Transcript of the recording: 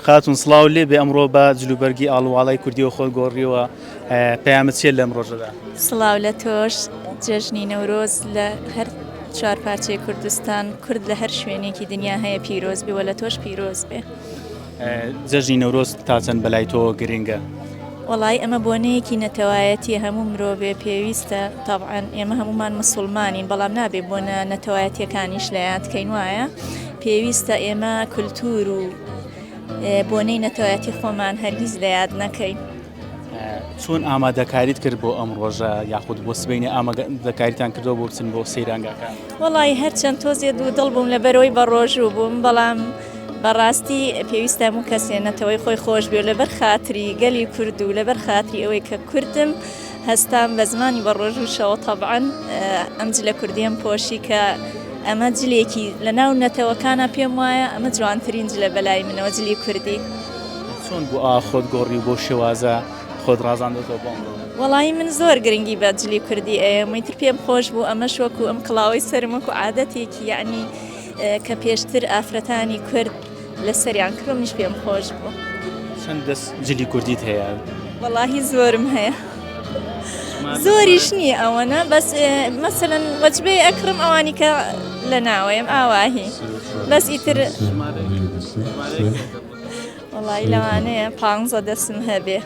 خاتون سڵاو لێ بێ ئەمڕۆ بە جلوبەرگی ئاڵوواڵای کوردیەوە خۆت گۆڕیوە پەیامت چیە لەم ڕۆژەدا؟ سڵاو لە تۆش جەژنی نەورۆز لە هەر چوار پارچەی کوردستان کورد لە هەر شوێنێکی دنیا هەیە پیرۆز بێ وە لە تۆش پیرۆز بێ. جەژنی نەورۆز تا چەند بەلای تۆوە گرنگە؟ وەڵایی ئەمە بۆنەیەکی نەتەوایەتیە هەموو مرۆڤێ پێویستە تەبعەن ئێمە هەموومان مسوڵمانین بەڵام نابێ بۆنە نەتەوایەتیەکانیش لە یاد کەین وایە پێویستە ئێمە کولتور و بۆنەی نەتەوایەتی خۆمان هەرگیز لە یاد نەکەین. چۆن ئامادەکاریت کرد بۆ ئەم ڕۆژە یاخود بۆ سبینێ ئامادەکاریتان کردەوە بۆ بچن بۆ سەیرانگاکان؟ وەڵی هەرچەند تۆزێ دوو دڵ بووم لەبەرەوەی بە ڕۆژوو بووم بەڵام بەڕاستی پێویستە هەموو کەسێ نەتەوەی خۆی خۆش بێ لەبەر خاتری گەلی کورد و لەبەر خاتری ئەوەی کە کوردم هەستام بە زمانی بە ڕۆژووشەوە تەبعەن ئەم جلە کوردیەم پۆشی کە ئەمە جلێکی لە ناو نەتەوەکانە پێم وایە ئەمە جوانترین جلە بەلای منەوە جلی کوردی. چۆن بوو ئاوا خۆت گۆڕی و بەو شێوازە خۆت ڕازاندۆتەوە بۆ ئەمڕۆ؟ وەڵایی من زۆر گرنگی بە جلی کوردی ئەیەم ئیتر پێم خۆش بوو ئەمەش وەکو ئەم کڵاوەی سەرم وەکو عادەتێکی یەعنی کە پێشتر ئافرەتانی کورد لەسەریان کردووە منیش پێم خۆش بوو. چەند دەست جلی کوردیت هەیە؟ وەڵاهی زۆرم هەیە زۆریش نییە ئەوەنە بەس مەسەلەن وەجبەی ئەکڕم ئەوانی کە لە ناوەیەم ئاواهی بەس ئیتر وەڵی لەوانەیە پ دەسم هەبێ.